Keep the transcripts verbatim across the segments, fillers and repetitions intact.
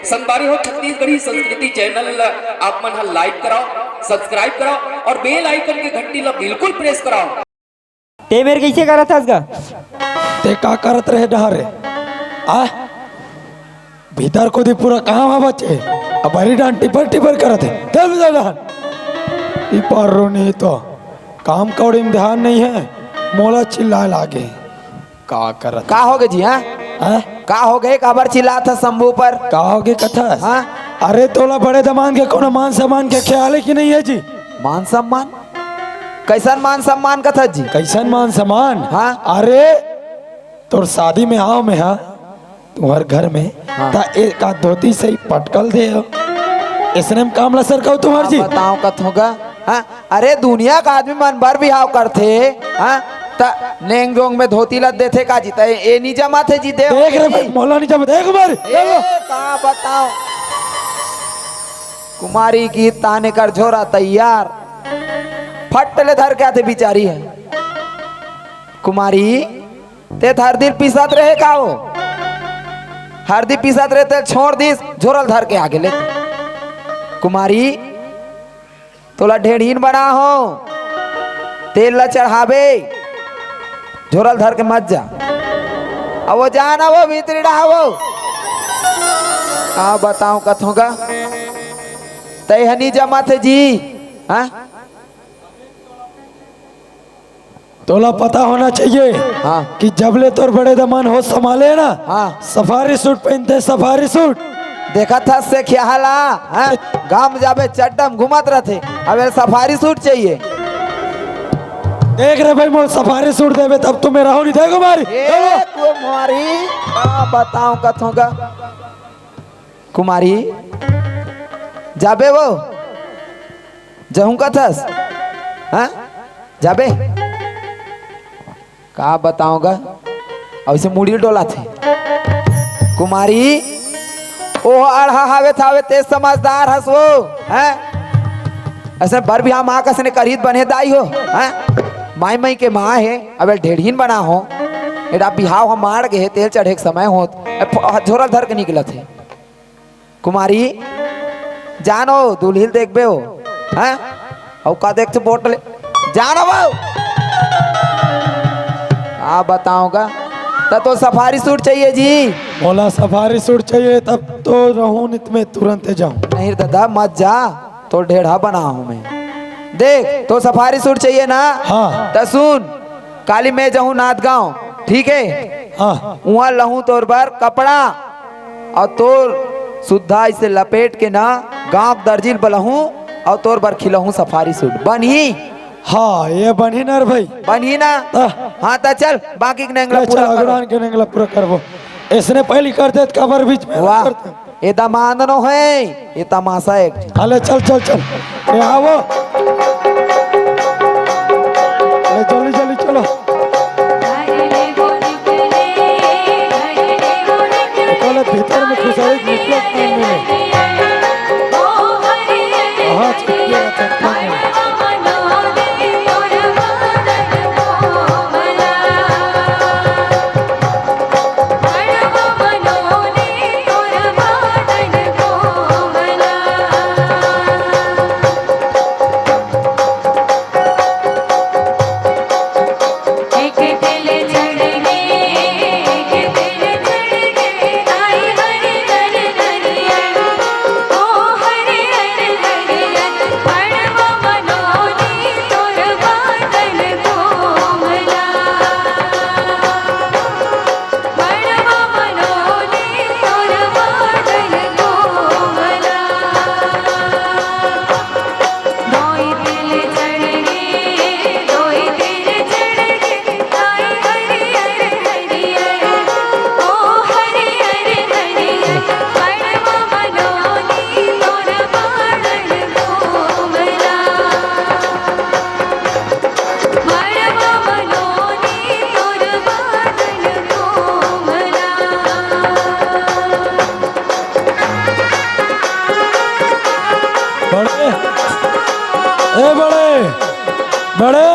संगवारी हो, छत्तीसगढ़ी संस्कृति चैनल ला आप मन ह like कराओ, subscribe कराओ और bell icon के घंटी ला बिल्कुल press कराओ। ते मेर कइसे करत हस गा? ते का करत रहे डहर रे? आ? भीतर कोती पूरा काम ह बचे। अब बरी डांड टिपर टिपर करत हे। चल भीतर डांड। टिपर रोनी तो काम कौड़ी में ध्यान नहीं है। मोला चिल्लाए लागे। का करत? का होगे जी, हाँ? हाँ? का होगे? काबर चिल्लात ह शंभू पर? का होगे कथस? हाँ? अरे तोला बड़े दमांद के कोनो मान सम्मान के ख्याल हे कि नहीं हे जी? मान सम्मान? कइसन मान सम्मान कथस जी? कइसन मान सम्मान? हाँ? अरे तोर शादी में आंव मैं हा, तुंहर घर में, हाँ। त एक आध धोती सही पटकल दे हो। अइसने में काम ला सरकाहूं तुंहर जी? बताओ कथों गा, हाँ? अरे दुनिया का आदमी मन बर बिहाव करथे, हाँ? त नेंग जोंग में धोती ला देथे का जी? त ए नी जमाथे जी, देव देख रे जी। भाई, मोला नी जमाथे, देख बर, ए, देख लो। का बताओ? कुमारी की ताने कर झोरा तैयार, फट ले धर के आथे बिचारी ह। कुमारी, ते हरदी पीसत रहे का हो? हरदी पीसत रहे, ते छोड़ दिस, झोरल धर के आगे ले। कुमारी, तोला ढेढ़ीन बना हो, तेल ला चढ़ाबे, झोरल धर के मत जा। अब वो जान, अब वो भीतरी डहा वो। का बताओ कथों गा, तैं ह नी जमाथे जी, हाँ? तोला पता होना चाहिए हाँ। कि जब ले तोर बड़े दमांद होश संभाले ना, हाँ। सफारी सूट पहनथे, सफारी सूट। देखत हस से क्या हाला, हाँ? गांव में जाबे चड्डा में घूमत रथे, अब ए सफारी सूट चाहिए। देख रे भाई, मोर सफारी सूट देबे तब तो मैं रहूं नहीं, देखो मारी, ए, देखो। कुमारी, का बताओ कथों गा। कुमारी, जाबे वो? जहूं कथस? हाँ? जाबे? का बताओं गा? अइसे मुड़ी डोलाथे। कुमारी, ओ अड़हा हावे थावे, तें समझदार हस वो, हैं? अइसे बर बिहाव माँ कस ने करही त बने दाई हो, हैं? माई माई के माँ हे, अब ए ढेढ़ीन बना हो, एड़ा बिहाव ह माड़ गे हे, तेल चढ़े के समय होत, ए फ-, झोरल धर के निकलत हे। कुमारी, जानो, दुल्हिल देखबे हो, हैं? अउ का देखथे बोट ले? जानो वो। का बताओं गा? त तो सफारी सूट चाहिए जी। मोला सफारी सूट चाहिए, तब तो रहूं, नित में तुरंत जाऊं। नहीं दादा, मत जा, तो ढेढ़ा बना हूं मैं। देख, तो सफारी सूट चाहिए ना? हाँ। त सुन, काली मैं जाहूं नांदगांव, ठीक है? हाँ। उहां लहूं तोर बर कपड़ा, अउ तोर सुद्धा अइसे लपेट के ना, गांव के दर्जी ल बलहूं, अउ तोर बर खिलहूं सफारी सूट। बनही? हाँ, ए बनही ना रे भाई। बनही ना? हाँ। हाँ, त चल, बाकी के नेंग ला ले पूरा चल, करबो। अगुरान के नेंग ला पूरा करबो। अइसने पहिली कर देत, काबर बीच में वाह। करते? ए दमांद नो हे, ए तमाशा एक। अले चल, चल, चल। ए आवो। अले जल्दी, जल्दी चलो। ओकरे भीतर में घुसाई, निकलत नहीं मिले। कहाँ छुप गया, छुप गया। बड़े, ए बड़े, बड़े,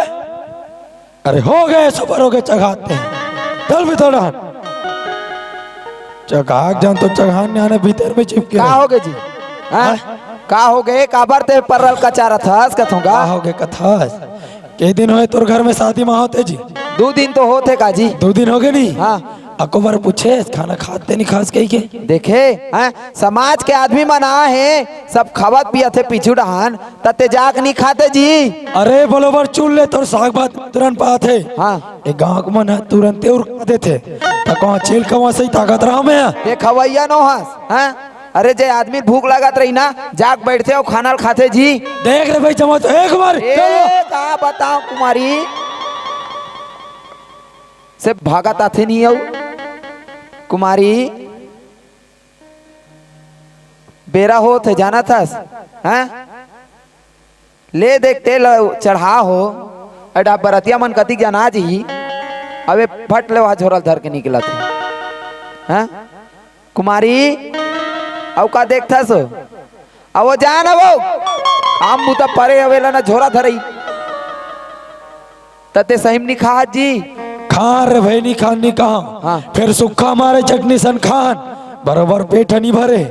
अरे हो गे, सुपर हो गे, चघाते हैं। चल भी थोड़ा हट। चघाक जान तो चघान न्याने भीतर में चिपके का रहे। होगे जी? हाँ? हाँ? का होगे? काबर ते परल कचारत हस कथों का? का होगे कथस? के दिन होय तोर घर में शादी मा होते जी? दू दिन तो होत हे का जी? दू दिन होगे नी? हाँ। अको बार पूछे, खाना खाते नी खास कही के? देखे, हैं? समाज के आदमी मन आ हे, सब खावत पियत हे पीछू डहान, त ते जाके नी खाते जी? अरे बरोबर चुन ले तोर साग भात तुरंत पात हे। हाँ। ए गाँव के मन ह तुरंते उरका देथे। त कहाँ चेल कमा सही ताकत रहा मैं। ते खवैया नो हस, हैं? अरे जे आदमी भूख लागत रही ना, जाके बैठथे अउ खाना ल खाथे जी। देख रे भाई जमा तो एक बार, ए, चलो। का बताओ कुमारी, से भागत आथे नहीं अउ कुमारी, बेरा होत हे, जानत हस, हैं? ले देख, तेल चढ़ा हो, एडा बरतिया मन कतिक जना जी, अबे फट ले वहाँ झोरल धर के निकलत हे, हैं? कुमारी, अउ का देखथस हो? अब वो जान अब वो, आम मुता परे अवेला ना झोरा धरई। त ते सही म नी खाहस जी? खा रे भाई, नी खान, नी कहा। हाँ। फिर सुक्खा मारे चटनी सन खान, बरोबर पेट नी भरे,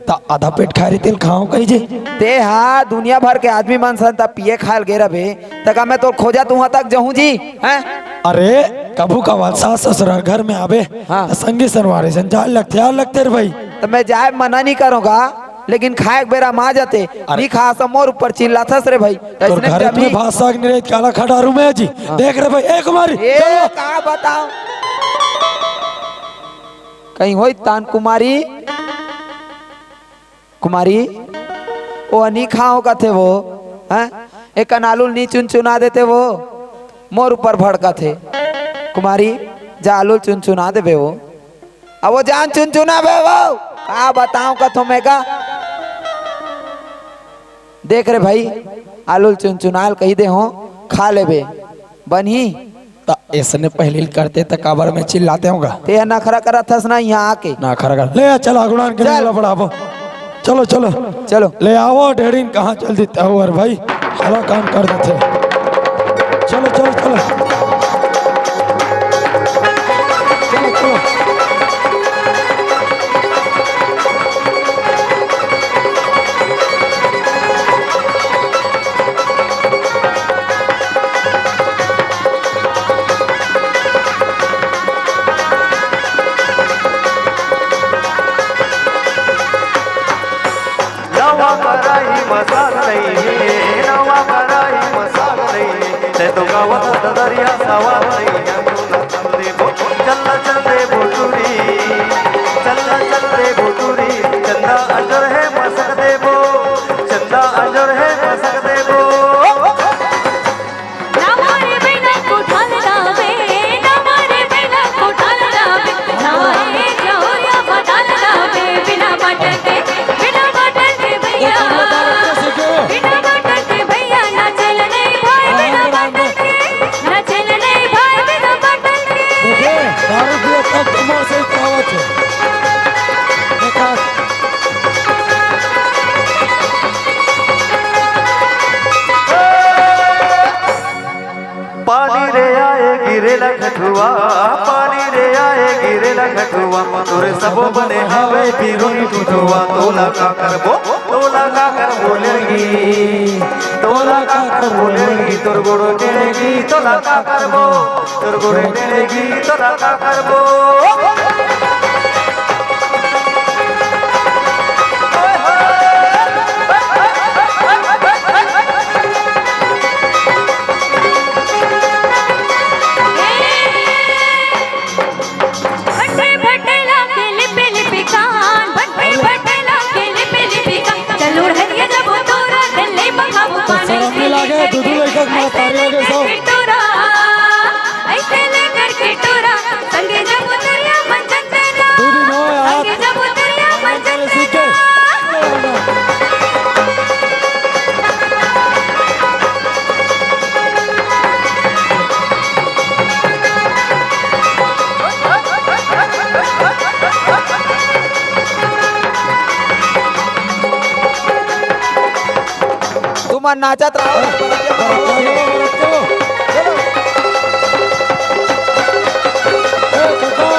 त आधा पेट खाए रे तेल खाओ कही जे। ते हा दुनिया भर के आदमी मन सन त पिए खाए ल गे रबे, त का मैं तोर खोजत उहाँ तक जहूँ जी, हैं? अरे, कभू कभार सास ससुर घर में आबे, हाँ। त संगी संगवारी सन जाए लगथे, आ लगथे रे भाई। त मैं जाए मना नी करों गा, लेकिन खाए के बेरा मा जाते, अरे। नी खा स मोर ऊपर चिल्लाथस रे भाई। त तोर अइसने घर जमी में भात साग नी रही, काला खा डारू मैं जी। हाँ। देख रे भाई, एक बार, ए, चलो। का बताओ? कहीं होई तान कुमारी, कुमारी, ओ नी खाओ कथे वो, हैं? एक कन आलू ल नी चुनचुना देते वो, मोर ऊपर भड़कत हे। कुमारी, जा आलू ल चुनचुना देबे वो। अब वो जान चुनचुना बे वो, का बताओ कथों मैं का। देख रे भाई, आलू ल चुनचुनाल कही दे हो, खा लेबे, बनही। त इसने पहली करते त काबर में चिल्लाते होगा। ते नखरा करत हस ना यहाँ आके। नखरा कर। ले चल, अगुड़ान के चल। मेला बढ़ाबो। चलो, चलो। चलो। ले आवो, ढेड़ीन कहाँ चल देते हो, अरे भाई, हला काम कर देते। चलो, चलो, चलो। चलो, चलो। नवा कराही म साग नइ हे, नवा कराही म साग नइ हे, तैं तो गावत हस दरिया सवार नइ हे, चल चल देबो, चल चल देबो टूरी, चल चल देबो टूरी, चंदा अंजोर हे मसक देबो, चंदा अंजोर हे मसक देबो। नवा रे बइला कोठार लाबे, नवा रे बइला कोठार लाबे, नवा रे चौरिया पताल लाबे, बिना बटन के, बिना बटन के भैया, बिना बटन के भैया, नाचेल नहीं भाई बिना बटन के, नाचेल नहीं भाई बिना बटन के। देखिए, दारू पिए तब तो मौत से उतरावत है। देखा। पानी रे आए गिरे ला खटुआ, पानी रे आए गिरे ला खटुआ, तोरे सबो बने हवे बिरुन टुटुआ, तोला का करबो, तोला का करबो लेगी, तोला का करबो लेगी, तोर गोड़ो टेड़ेगी, तोला का करबो, तोर गोड़ो टेड़ेगी, तोला का करबो। भट्टे भट्टे लागे लिपि लिपि कान, भट्टे भट्टे लागे लिपि लिपि कान। चल उड़हरिया जब तोरा गले बखाबू तो पानी शरम नहीं लागे, दू दू लइका के महतारी हो गे सब। ऐसे लेकर के टोरा, ऐसे लेकर के टोरा, संगे जब उतरिया मंजन तेरा, दू दिन हो यार। संगे जब उतरिया मंजन तेरा। तुमन नाचत रहो। चलो। ए, काका।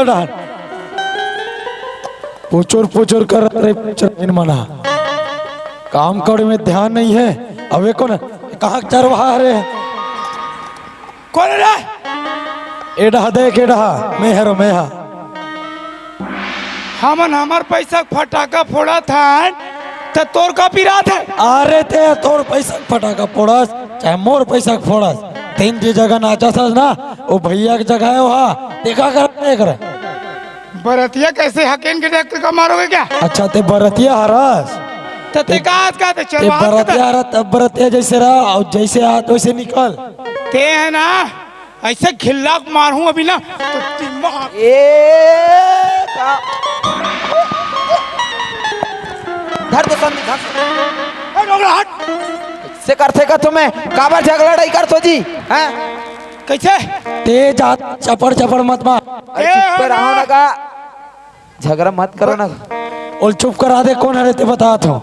डाहर। पुचुर पुचुर कर रे, चरवाहिन मन ह। काम कौड़ी में ध्यान नहीं है। अबे कौन, कहाँ चरवाहा रे? कौन रे? ए डहा देख, ए डहा, मैं हरो, मैं हा। हमन हमर पैसा के फटाका फोड़त हन, त तोर का पिरात हे? अरे ते तोर पैसा के फटाका फोड़स, चाहे मोर पैसा के फोड़स, तेन जे जगह नाचत हस ना, वो भैया के जगह है वहाँ, देखा कर, देख रहे। बरतिया कैसे हकेन के देख के मारोगे क्या? अच्छा, ते बरतिया हरस? त ते का आज का ते ते चरवाहा के बरतिया त हरस, तब बरतिया जैसे रहा और जैसे आत वैसे निकल। ते है ना, ऐसे खिल्ला के मारहूं अभी ना, तो दिमाग ए, का? धर तो संधि, धर। ए, डोकरा, हट। से करथे का तुम्हें? काबर झगड़ा लड़ाई करथो जी? हैं? कैसे? तेज हाथ चपड़ चपड़ मत मार। अरे, ए, चुप पे रहो ना का। झगड़ा मत करो ना। ओला चुप करा दे, कौन हरे ते बतात हो।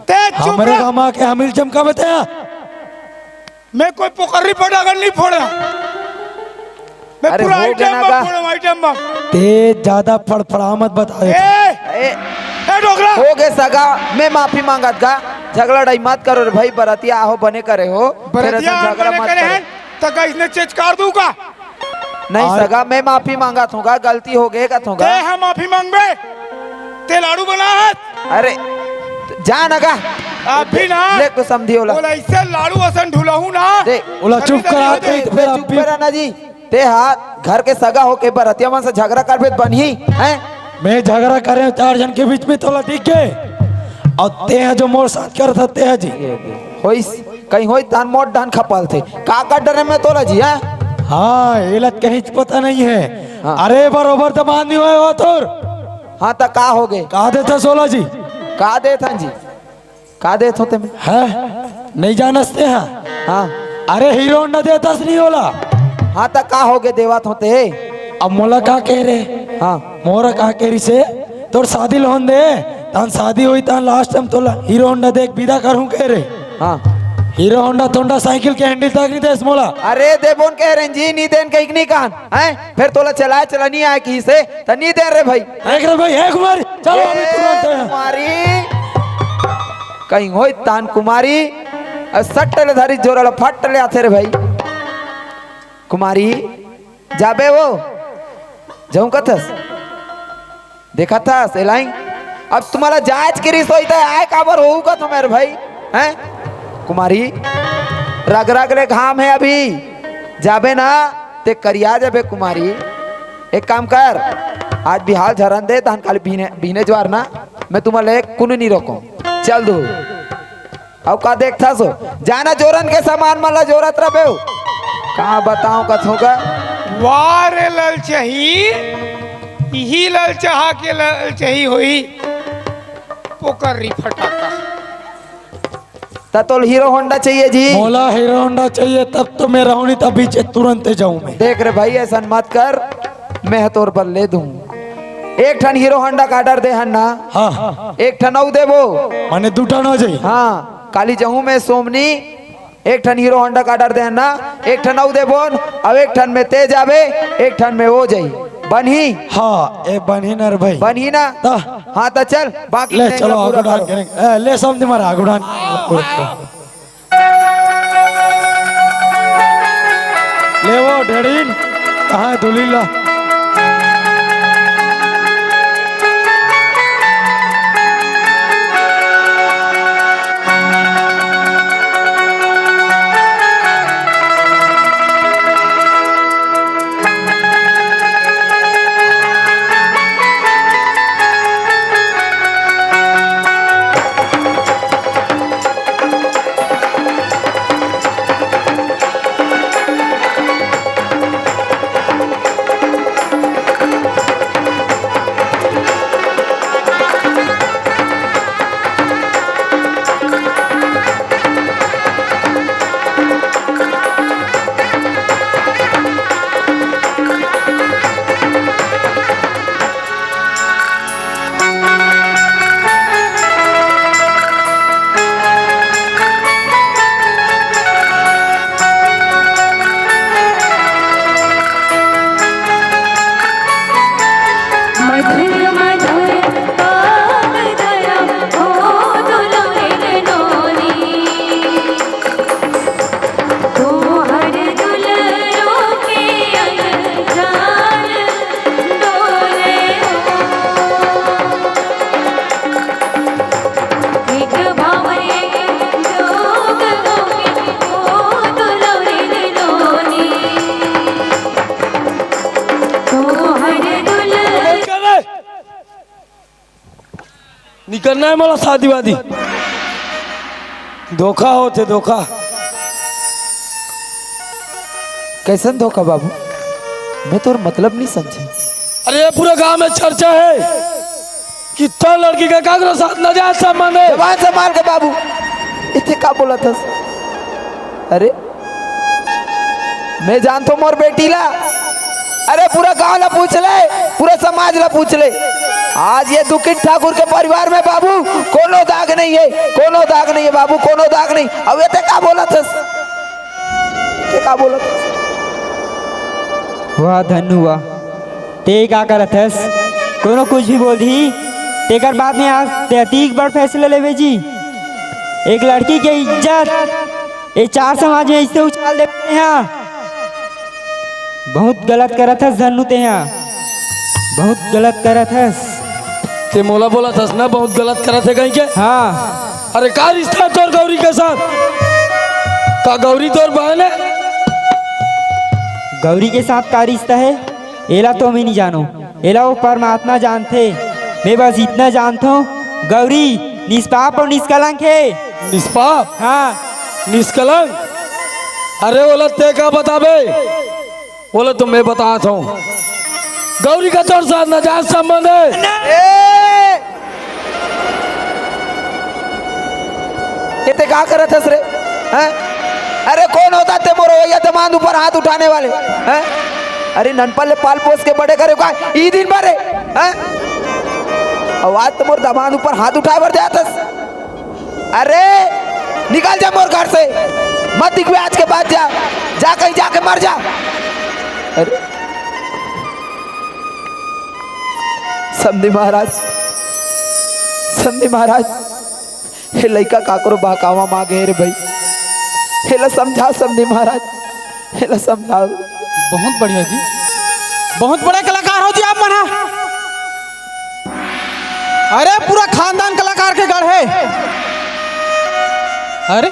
ते चुप हमरे रह। गाँव के हमील चमका बते हैं। मैं कोई पोकरी फटाका नहीं फोड़ा। मैं अरे पूरा हो गया आइटम ना बम का? फोड़ा, आइटम बम। ते ज्यादा फड़फड़ा मत बता दे। ए, ए, ए डोकरा। हो गए सगा, मैं माफी मांगत का। झगड़ा लड़ाई मत करो रे भाई, बरतिया आहो बने करे हो। फिर बरतिया ऐसा झगड़ा बने मत करे करो। हैं, त का इसने चेचकार दूं का? नहीं और सगा, मैं माफी मांगत हूँ गा, गलती हो गए का थोंगा। ते हम माफी मांगबे? ते लाडू बना है? अरे, जा ना गा। अभी ना। ले को समझी ओला। ओला ऐसे लाडू असन ढुलाहूं ना। दे। ओला चुप करा दे, ते फिर चुप अभी करा ना जी। ते हाथ घर के सगा होके बरतिया मन से झगड़ा करबे त बनही, हैं? मैं झगड़ा करे हूँ चार झन के बीच में, तोला दिख गए। और ते ह जो मोर साथ करत ह, ते ह जी। ये दे। होइस, कहीं होई तान मोट डान खपाल थे। का कर डरे मैं तोला जी, हैं? हाँ, एला कहीं पता नहीं है। हाँ। अरे बरोबर दमाद नहीं होए हो तोर। हाँ, त का हो गए? का देथस ओला जी? का देथन जी? का देथो ते में? हैं? नहीं जानस ते हैं? हाँ। अरे हीरो होंडा देथस नहीं ओला। हाँ, त का हो गए देवत होते? अब मोला का कह रहे? हाँ। मोरा का कह रही से? तोर शादी ल होन दे, तान शादी होई, तान लास्ट टाइम तोला हीरो होंडा देख विदा करहूं कह रे। हाँ। हीरो होंडा तोंडा साइकिल के हैंडल तक नहीं देस मोला। अरे देबोन कह रहे जी, नहीं देन कहीं नहीं कान, हैं? फिर तोला चलाए चला नहीं आए कहीं से, त नहीं दे रे भाई। देख रे भाई, हे कुमारी, चलो अभी ए, तुरंत है। कुमारी, कहीं होई तान कुमारी, अ, सट्ट ले धरी जोरा ला फट ले आथे रे भाई। कुमारी, जाबे वो, जाऊं कथस? देखा था, सेलाई? अब तुम्हाला जायच के रिस होई त आए काबर होऊ का तुम्हें भाई? हैं? कुमारी, रग रग ले घाम है अभी। जाबे ना, ते करिया जाबे कुमारी। एक काम कर, आज बिहाल झरन दे, तहन काली बीने, बीने ज्वार ना, मैं तुम्हाला एक कुनु नहीं रोको। चल दू। अउ का देखथस हो? जाना जोरन के सामान मन ला जोरत रबे हो। का बताओ कथों का? वाह रे ललचही, इही ललचहा के ललचही होई। पोकरी फटाका। त तोल हीरो होंडा चाहिए जी? मोला हीरो होंडा चाहिए, तब तो मैं रहूं, नहीं तब पीछे तुरंत जाऊं मैं। देख रे भाई, ऐसा मत कर, मैं ह तोर बर ले दूं। एक ठन हीरो होंडा का ऑर्डर दे हन ना। हाँ। एक ठन अउ देबो। माने दू ठन हो जाई। हाँ, काली जाहूं मैं सोमनी, एक ठन हीरो होंडा का ऑर्डर दे हन ना, एक ठन अउ देबोन, अब एक ठन में ते जाबे, एक ठन में हो जाई। बनही? हाँ, ए बनही नर भाई। बनही ना? त? हाँ, त चल, बाकी ले, चलो, पूरा आगू डाल करो। करेंगे। ए, ले समझ मारा, आगू डाल। ले वो ढेड़ीन, कहाँ है दुलीला? निकलना है मोला शादी वादी। धोखा होथे, धोखा। कैसन धोखा बाबू? मैं तोर मतलब नहीं समझे। अरे, ये पूरा गांव में चर्चा है कि तोर लड़की के काकरो साथ नाजायज संबंध है। जबान संभाल के बाबू, इते का बोलत हस? अरे, मैं जानथों मोर बेटी ला। अरे, पूरा गांव ला पूछ ले, पूरा समाज ला पूछ ले। आज ये दुखित ठाकुर के परिवार में बाबू कोनो दाग नहीं है, कोनो दाग नहीं है बाबू, कोनो दाग नहीं। अब ये ते का बोलत हस? ते का बोलत हस? वाह धन्नू वाह, ते का करत हस? कोनो कुछ भी बोल दी, तेकर बाद में आज ते अतीक बड़ फैसला लेवे जी। एक लड़की के इज्जत ये चार समाज में ऐसे उछाल देते हैं। बहुत गलत करत हस धन्नू ते हा, बहुत गलत करत हस। ते मोला बोलत हस ना, बहुत गलत करत है कहीं के। हाँ। अरे, का रिश्ता है तोर गौरी के साथ? का गौरी तोर बहन है? गौरी के साथ का रिश्ता है? एला तो मैं नहीं जानो, एला वो परमात्मा जानथे। मैं बस इतना जानथों, गौरी निष्पाप और निष्कलंक है। निष्पाप? हाँ। निष्कलंक? अरे, ओला ते का बताबे? ओला तो मैं बताथों। गौरी का तोर साथ नाजायज संबंध है। ए! ये ते का करत हस रे? हैं? अरे, कौन होता ते मोर भैया दमांद ऊपर हाथ उठाने वाले? हैं? अरे, ननपन ले पाल पोस के बड़े करे का ई दिन भर है? हैं? अउ आज तो मोर दमांद ऊपर हाथ उठाए बर जात हस। अरे, निकल जा मोर घर से, मत दिखबे आज के बाद, जा, जा कहीं जाके मर जा। अरे, समधी महाराज, समधी महाराज, हे लइका काकरो बहकावा मा गे रे भाई, हेला समझा समधी महाराज, हेला समझा। बहुत बढ़िया जी, बहुत बड़े कलाकार हो जी आप मन हा। अरे, पूरा खानदान कलाकार के गढ़ है। अरे,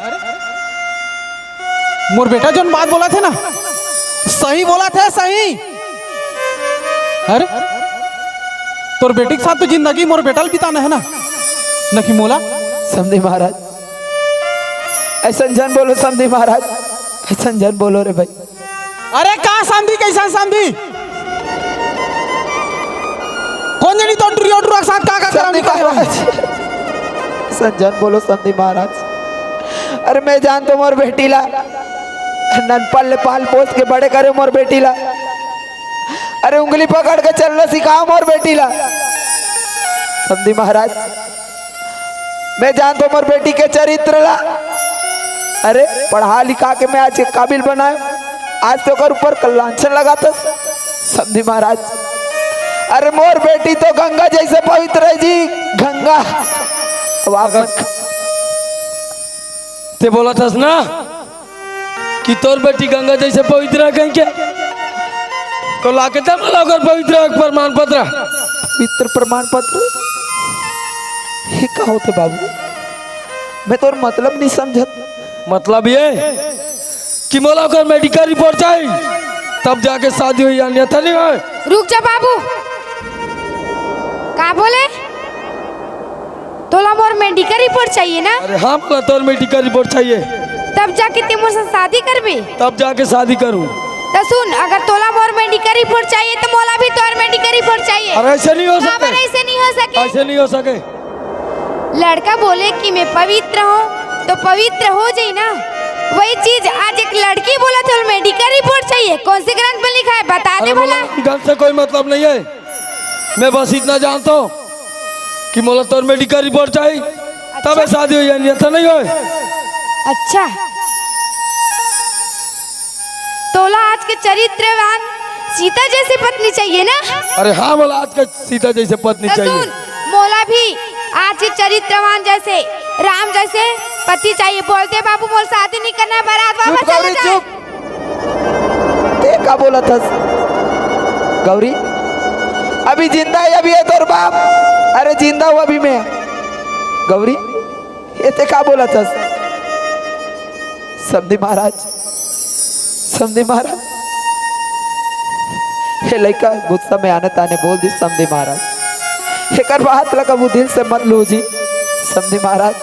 मोर बेटा जोन बात बोलत हे ना, सही बोलत हे, सही। अरे, तोर बेटी के साथ तो जिंदगी मोर बेटा ल बिताना है ना, न कि मोला? समधी महाराज, ऐसन झन बोलो समधी महाराज, ऐसन झन बोलो रे भाई। अरे का समधी, कैसन समधी? कोन जनी तो टुरिया टुरा के साथ का का करम समधी निकाले? महाराज, ऐसन झन बोलो समधी महाराज। अरे मैं जानथों मोर बेटी ला, ननपन ले पाल पोस के बड़े करे मोर बेटी ला। अरे उंगली पकड़ के चलना सिखाओ मोर बेटी ला। समधी महाराज, मैं जानथों मोर बेटी के चरित्र ला। अरे पढ़ा लिखा के मैं आज के काबिल बनायो, आज तो ओकर ऊपर कल लांछन लगाथस। समधी महाराज, अरे मोर बेटी तो गंगा जैसे पवित्र है जी, गंगा। अब आप अगर ते बोलत हस ना कि तोर बेटी गंगा जैसे पवित्र है कहीं के, तो लाके दे मोला ओकर पवित्र प्रमाण पत्र। पवित्र प्रमाण पत्र? ये का होथे बाबू? मैं तोर मतलब नहीं समझत। मतलब ये कि मोला ओकर मेडिकल रिपोर्ट चाहिए, तब जाके शादी होई, अन्यथा नहीं होय। रुक जा बाबू, का बोले? तोला मोर मेडिकल रिपोर्ट चाहिए ना? अरे हाँ, मोला तोर मेडिकल रिपोर्ट चाहिए। तब जाके ते मोर से शादी करबे? तब जाके शादी करूँ। तो सुन, अगर तोला मोर मेडिकल रिपोर्ट चाहिए, तो मोला भी तोर मेडिकल रिपोर्ट चाहिए। अरे ऐसे नहीं हो सकते। अइसे नहीं हो सके। ऐसे नहीं हो सके। लड़का बोले कि मैं पवित्र हूँ, तो पवित्र हो जाई ना। वही चीज आज एक लड़की बोलत हे, मेडिकल रिपोर्ट चाहिए। कौन से ग्रंथ में लिखा है, बता दे अरे भला। मोला ग्रंथ से कोई मतलब नहीं है, मैं बस इतना जानता हूँ कि मोला तोर मेडिकल रिपोर्ट चाहिए, तबे शादी होई, अन्यथा नहीं होय। अच्छा, तोला आज के चरित्रवान सीता जैसी पत्नी चाहिए ना? अरे हाँ, मोला आज के सीता जैसे पत्नी तो चाहिए। सुन, मोला भी आज के चरित्रवान जैसे, राम जैसे पति चाहिए। बोलते बाबू, मोला शादी नहीं करना है, बारात चुप वापस चला गौरी, जाए। चुप। ते का बोलत हस? गौरी, अभी जिंदा है, अभी है तोर बाप। अरे जिंदा हूँ अभी मैं। गौरी, ये ते का बोलत हस? समधी महाराज, समधी महाराज, हे लइका गुस्सा में आने ताने बोल दिस समधी महाराज। एकर बात ला कभू दिल से मत लू जी। समधी महाराज,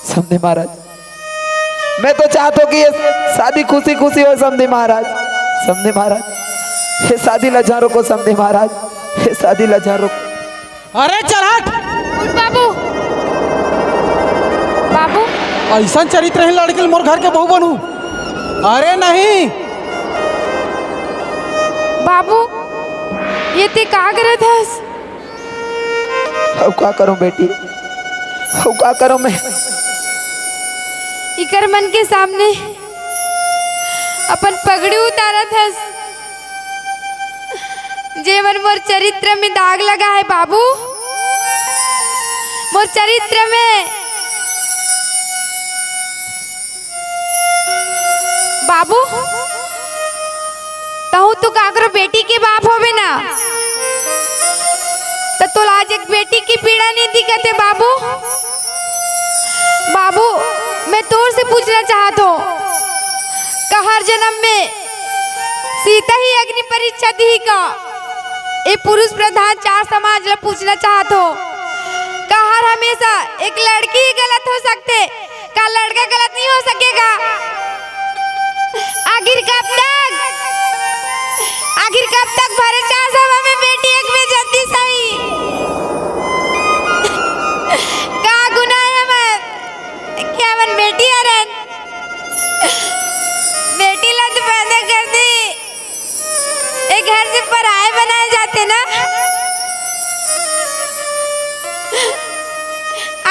समधी महाराज, मैं तो चाहत हूँ कि ये शादी खुशी खुशी हो समधी महाराज। समधी महाराज, ये शादी ला जा रोको समधी महाराज, ये शादी ला जा रोको। अरे चल हट। उठ बाबू। बाबू। ऐसन चरित्र ही लड़की मोर घर के बहू बनू। अरे नहीं। बाबू, ये ते का करत हस? अब का करूं बेटी, अब का करूं मैं? इकर मन के सामने अपन पगड़ी उतारत हस, जेमन मोर चरित्र में दाग लगा है बाबू, मोर चरित्र में। बाबू, तहूँ तो काकरो बेटी के बाप होबे ना, त तोला आज एक बेटी की पीड़ा नहीं दिखत है बाबू। बाबू, मैं तोर से पूछना चाहत हूँ, का हर जन्म में सीता ही अग्नि परीक्षा दी का? ये पुरुष प्रधान चार समाज ला पूछना चाहत हूँ, का हर हमेशा एक लड़की ही गलत हो सकते? का लड़का गलत नहीं हो सकेगा? आखिर कब तक, आखिर कब तक भरे चार सभा में बेटी एक बेइज्जती सही? का गुनाह है हमर? क्या हमन बेटी हरन? बेटी ला तो पैदा कर दी, ये घर से पराए बनाए जाते ना।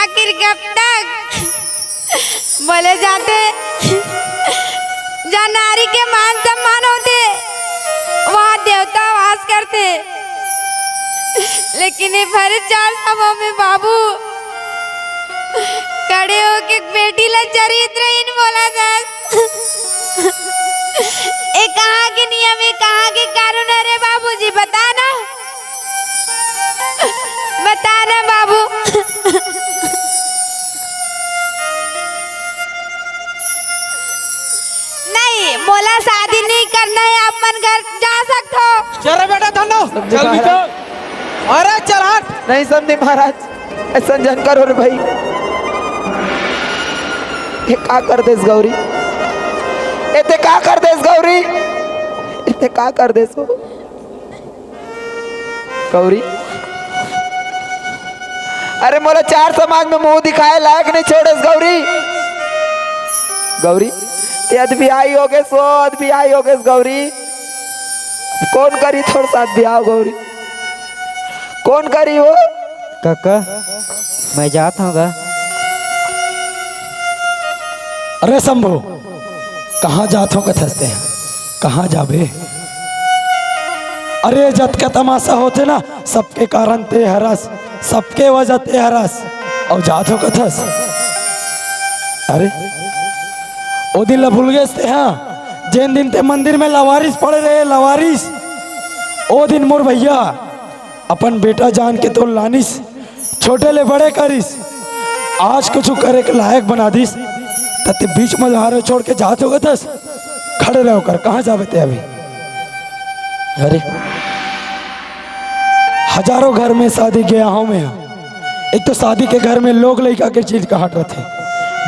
आखिर कब तक बोले जाते, जहाँ नारी के मान सम्मान होते, वहाँ देवता वास करते। लेकिन ये भरे चार सभा में बाबू खड़े होके बेटी ला चरित्रहीन बोला जाए। ये कहाँ के नियम है, कहाँ के कानून है रे बाबूजी, बता ना, बता ना बाबू। नहीं, मोला शादी नहीं करना है, आप मन घर जा सकत हो। चल रे बेटा धन्नो, चल निकल। अरे चल हट। नहीं समधी महाराज, ऐसा जन करो रे भाई। ये का कर देस गौरी? ये ते का कर देस गौरी? ये ते का कर देस हो? गौरी, अरे मोला चार समाज में मुंह दिखाए लायक नहीं छोड़ेस गौरी। गौरी, ये अदबियाई हो गेस वो, अदबियाई हो गेस गौरी। कौन करी तोर साथ बिहाव गौरी? कौन करी वो? काका, मैं जात हूँ गा। अरे शंभू, कहाँ जात हूँ कथस ते? कहाँ जाबे? अरे जतका तमाशा होथे ना, सबके कारण ते हरस, सबके वजह ते हरस। अउ जात हूँ कथस। अरे ओ दिन ला भूल गेस ते, हाँ, जेन दिन ते मंदिर में लवारिस पड़े रहे, लवारिस। ओ दिन मोर भैया अपन बेटा जान के तोर लानिस, छोटे ले बड़े करिस, आज कुछु करे के लायक बना दिस, त ते बीच में हारो छोड़ के जात हो कथस। खड़े रहो कर, कहाँ जाबे ते अभी? अरे, हजारों घर में शादी गया हूँ मैं। एक तो शादी के घर में लोग लइका के चीर काट रथे,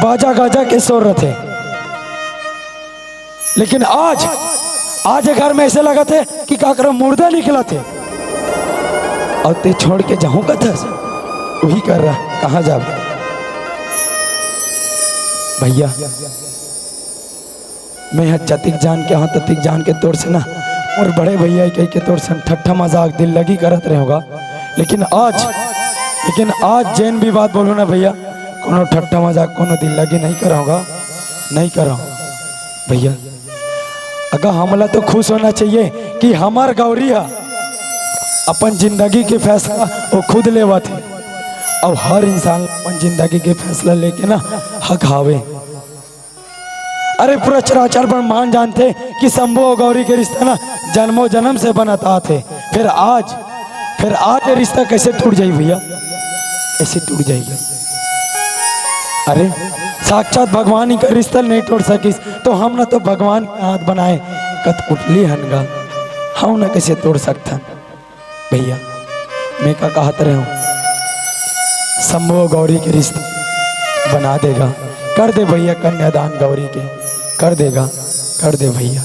बाजा गाजा के शोर रथे। लेकिन आज, आज ये घर में ऐसे लगथे कि काकरो मुर्दा निकलथे। अउ ते छोड़ के जाहूं कथस, उही कर रहा, कहाँ जाबे? भैया, मैं ह जतिक जान के हूँ, ततिक जान के तोर से ना, मोर बड़े भैया कहि के तोर से ठट्ठा मजाक दिल लगी करत रहे हूँ गा। लेकिन आज, लेकिन आज जेन भी बात बोलूँ ना भैया, कोनो ठट्ठा मजाक, कोनो दिल लगी नहीं करहूँ गा, नहीं करहूँ। भैया, अगर हमला तो खुश होना चाहिए कि हमर गौरी ह अपन जिंदगी के फैसला वो खुद लेवत हे, अउ हर इंसान ल अपन जिंदगी के फैसला लेके ना हक हावे। अरे, पूरा चराचर ब्रह्मांड जानथे कि शंभू अउ गौरी के रिश्ता ना जन्मों जन्म से बनत आत हे। फिर आज, फिर आज ये रिश्ता कैसे टूट जाही भैया? कैसे टूट जाही? अरे, साक्षात भगवान ही का रिश्ता नहीं तोड़ सकिस, तो हम ना तो भगवान के हाथ बनाए कठपुतली हन गा, हम ना कैसे तोड़ सकथन भैया? मैं का कहत रहे हूँ, शंभू गौरी के रिश्ता बना देगा। कर दे भैया कन्यादान गौरी के, कर देगा, कर दे भैया।